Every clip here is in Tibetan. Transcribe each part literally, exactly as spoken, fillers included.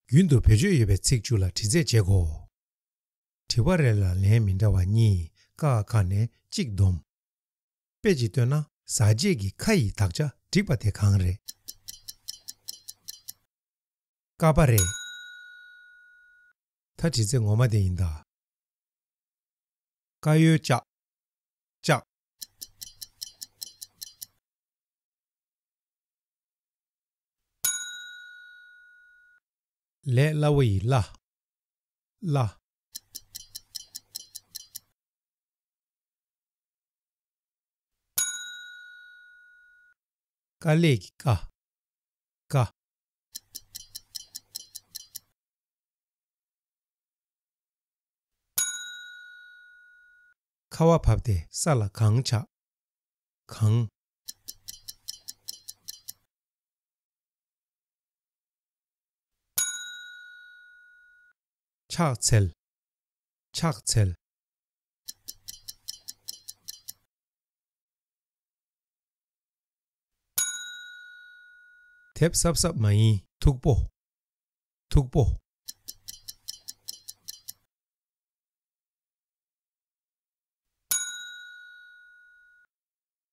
རྒྱུན་དུ་བེད་སྤྱོད་ཡོད་པའི་ཚིག་བཅུ་ལ་དྲི་རྩད་བྱེད་དགོས། དྲི་བ་རེ་ལ་ལན་མི་འདྲ་བ་གཉིས། ཀ་ཁ་ནས་གཅིག་བསྡོམས། དཔེ་ཅིག་བཏོན་ན། ཟ་རྗེས་ཀྱི་ཁ་ཡི་དག་ཆ་འགྲིག་པ་དེ་གང་རེད། ཀ་པ་རེད། ད་དྲི་ཚིག་ངོ་མ་དེ་ཡིན་ད། ཀ་ཡོད་ལྕགས། ལྕགས། ལས་སླ་བོ་ཡི་སླ། སླ། དཀའ་ལས་ཀྱི་དཀའ། དཀའ། ཁ་བ་བབས་ཏེ་ས་ལ་གང་ཆགས། གང་། ཕྱག་འཚལ། ཕྱག་འཚལ། དེབ་སྲབ་སྲབ་མ་ཡིན། མཐུག་པོ། མཐུག་པོ།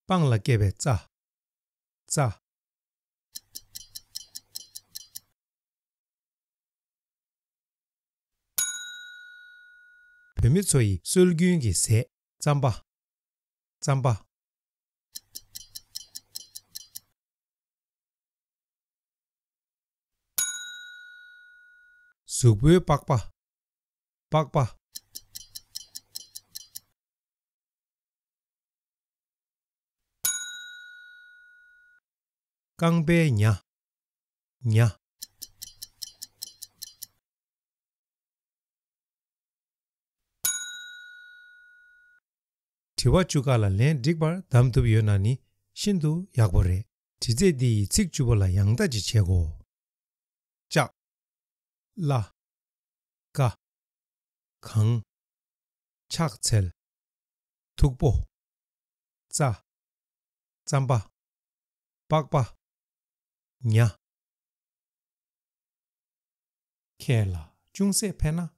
སྤང་ལ་སྐྱེས་པའི་རྩྭ། རྩྭ། བུད་མེད་ཚོ་ཡི་སྲོལ་རྒྱུན་གྱི་ཟས། རྩམ་པ། རྩམ་པ། གཟུགས་པོའི་པགས་པ། པགས་པ། རྐང་པའི་ཉ། ཉ། དྲི་བ་བཅུ་ཀ་ལ་ལན་འགྲིག་པར་གདམ་ཐུབ་ཡོད་ན་ནི་ཤིན་ཏུ་ཡག་པོ་རེད། དྲི་རྩད་འདི་ཡི་ཚིག་བཅུ་པོ་ལ་ཡང་ལྟ་ཅིག་བྱེད་དགོས། ལྕགས། སླ། དཀའ། གང་། ཕྱག་འཚལ། མཐུག་པོ། རྩྭ། རྩམ་པ། པགས་པ། ཉ། ཁྱེད་ལ་ཅུང་ཟད་ཕན་ན།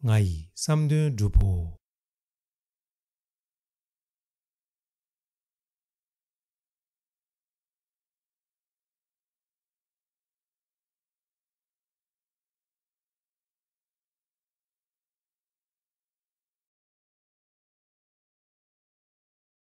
ང་ཡི་བསམ་དོན་འགྲུབ་བོ།